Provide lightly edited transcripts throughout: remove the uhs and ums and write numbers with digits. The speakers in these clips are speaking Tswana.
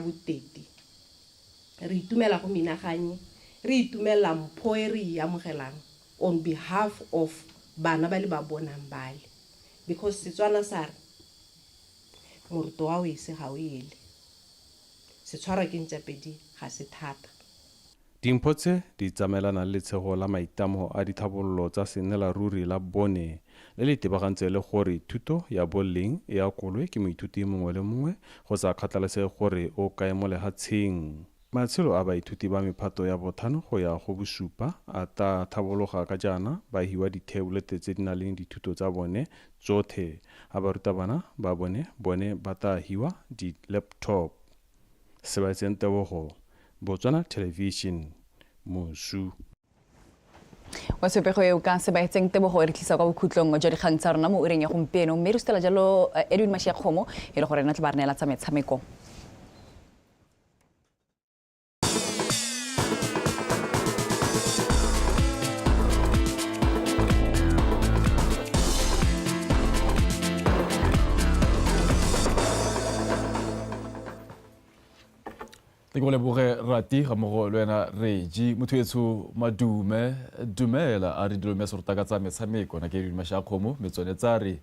Boteti. Re itumela go menaganye, re itumelela mpho e re e amogelang on behalf of bana ba le ba bonang bale. Because Setswana sa re, moroto wa wese ga o ele. Setshwarwa ke ntšapedi ga se thata. Dimpho tse di tsamaelana le letshego la maitlamo a ditlhabololo tsa sennelaruri la bone le le itebagantse le gore thuto ya boleng e akolwe ke moithuti mongwe le mongwe go sa kgathalesege gore o kae mo lehatsheng. Matshelo a baithuti ba mephato ya bothano go ya go bosupa a tlaa thabologa ka jaana ba hiwa dithebolete tse di nang le dithuto tsa bone tsothe, a barutabana ba bone bone ba tlaa hiwa di-laptop. Sebaetseng Tebogo, Botswana Television, Mosu. Wa tshepego eo ka Sebaetseng Tebogo e re tlisa kwa bokhutlong jwa dikgang tsa rona mo ureng ya gompieno, mme re sutela jalo Edwin Mashiakgomo e le gore ena tla ba re neela tsa metshameko. Ke go leboge Rati ga mmogo le wena Regi motho etsho madume dumela a re dilong ya serota ka tsa metshameko na ke Edwin Kgomo metsone tsa re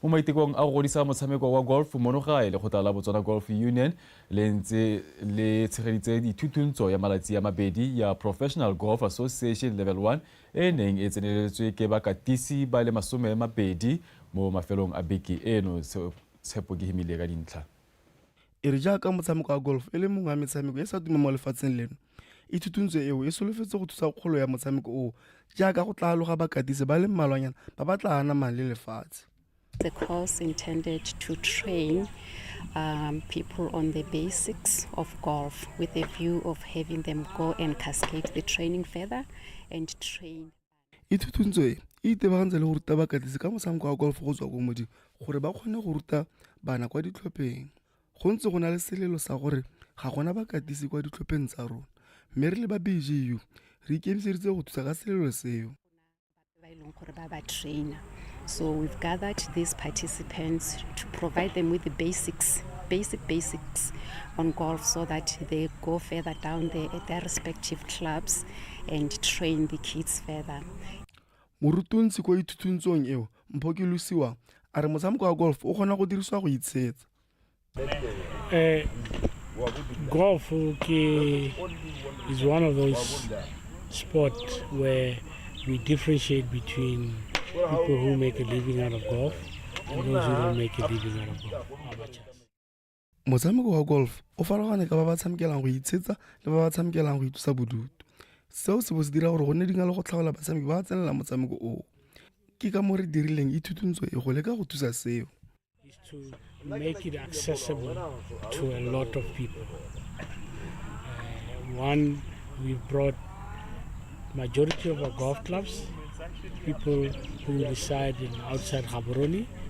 mo maitekong a go godisa motshameko wa golf mono gae lekgotla la Botswana Golf Union le ntse le tshegeditse dithuthuntso ya malatsi a mabedi ya Professional Golf Association Level 1 e neng e tseneletswe ke bakatisi ba le 20 mo mafelong a beke eno. Tshepo ke hemile ka dintlha. E re jaaka motshameko wa golf e le mongwe wa metshameko e sa tuma mo lefatsheng leno, ithutuntsho eo e solofetse go thusa kgolo ya motshameko oo jaaka go tla aloga bakatisi ba le mmalwanyana ba ba tla anamang le lefatshe. The course intended to train people on the basics of golf with a view of having them go and cascade the training further and train. Ithutuntsho e e itebagantse le go ruta bakatisi ka motshameko wa golf go tswa ko modimo gore ba kgone go ruta bana kwa ditlhopheng. Go ntse go na le selelo sa gore ga gona bakatisi kwa ditlhopheng tsa rona, mme re le ba BGU re ikemiseditse go thusa ka selelo seo. Ba e leng gore ba ba trainer. So we've gathered these participants to provide them with the basics, basic basics on golf so that they go further down there at their respective clubs and train the kids further. Morutuntshi ko ithuthuntshong eo, Mpho Kelosiwang, a re motshameko wa golf o kgona go dirisiwa go itshetsa. Golf ke is one of those sport where we differentiate between people who make a living out of golf and those who don't make a living out of golf. Amateurs. Motshameko wa golf o farologane ka ba ba tshamekelang go itshetsa le ba ba tshamekelang go itlosa bodutu. Seo se bo se dira gore go nne dingalo go tlhaola batshameki ba ba tsenelang motshameko oo. Ke ka moo re dirileng ithutuntsho e go leka go thusa seo. Is to make it accessible to a lot of people. One, we've brought majority of our golf clubs, people who reside in outside Gaborone.